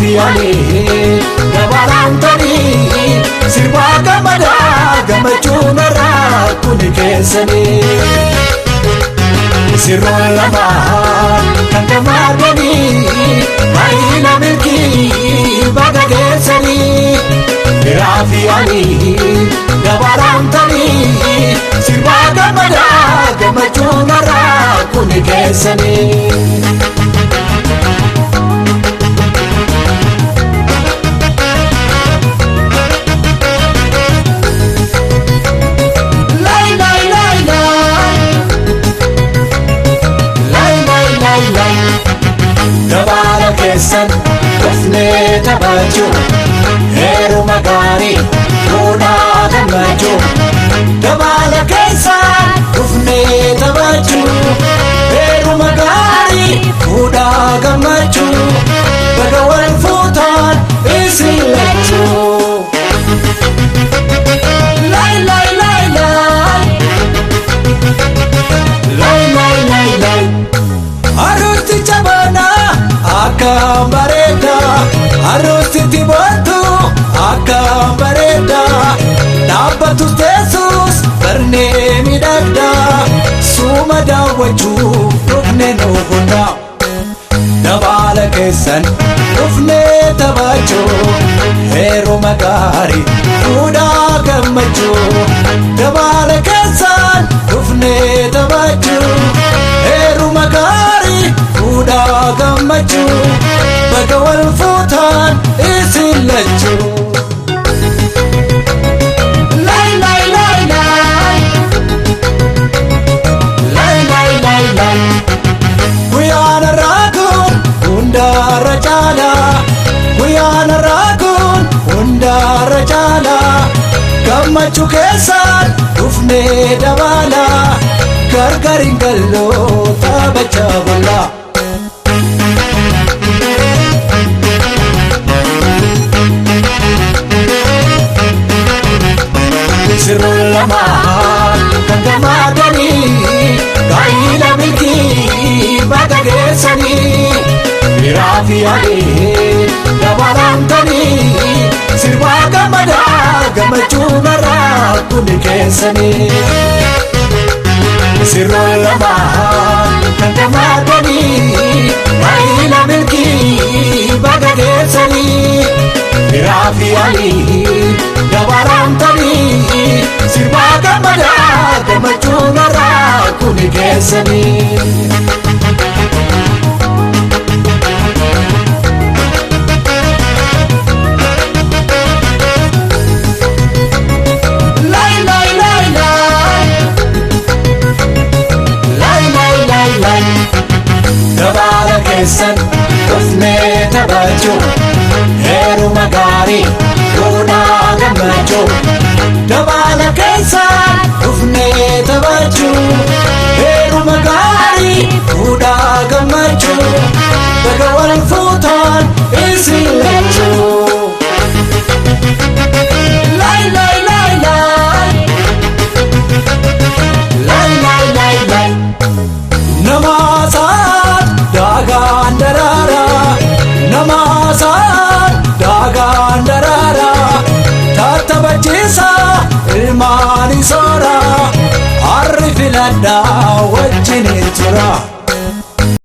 Firaafi ani dabalantanii sirbaa gammadaa gammachuun irraa kuni keessanii. Sirroon lamaa kan gammadanii baay'ina milkii baga geessanii. Firaafi ani dabalantanii sirbaa gammadaa gammachuun irraa kuni keessanii. Dabaala keessan dhufnee taphachuu heeruma gaarii fuudhaa gammachuu. Dabaala keessan dhufnee taphachuu heeruma gaarii fuudhaa gammachuu. Baga wal fuutaan isin lachuu. Lay lay lay lay lay lay lay lay. Aruusti jabanaa akkam bareeda, aruustitti boontu akkam bareeda, dhaabbatus teessus barnee miidhagda, suuma daawwachuuf dhufne nu hunda. Dabaala keessan dhufnee taphachuu heeruma gaarii fuudhaa gammachuu. Dabaala keessan dhufnee taphachuu heeruma gaarii fuudhaa gammachuu. Baga wal fuutaan isin lachuu. Lay lay lay lay lay lay lay lay. Guyyaan har'aa kun hundarra caala, guyyaan har'aa kun hundarra caala, gammachuu keessan dhufnee dabaala, gargar hin galloo taphachaa bulla. Sirroon lamaa kan gammadanii gaa'ila milkii baga geessanii. Firaafi ani dabalantanii sirbaa gammadaa gammachuun irraa kuni keessanii. Sirroon lamaa kan gammadanii gaa'ila milkii baga geessanii. Firaafi ani dabalantanii sirbaa gammadaa gammachuun irraa kuni keessanii. Lay lay lay lay lay lay lay lay. Dabaala keessan dhufnee taphachuu heeruma gaarii fuudhaa gammachuu. Dabaala keessan dhufnee taphachuu heeruma gaarii fuudhaa gammachuu. Baga wal fuutaan isin lachuu. Lay lay lay lay lay lay lay lay. Nama saan daagaan daraaraa, nama saan daagaan daraaraa, tattaphachiisaa ilmaan soora, harri filadhaa wajjin tura.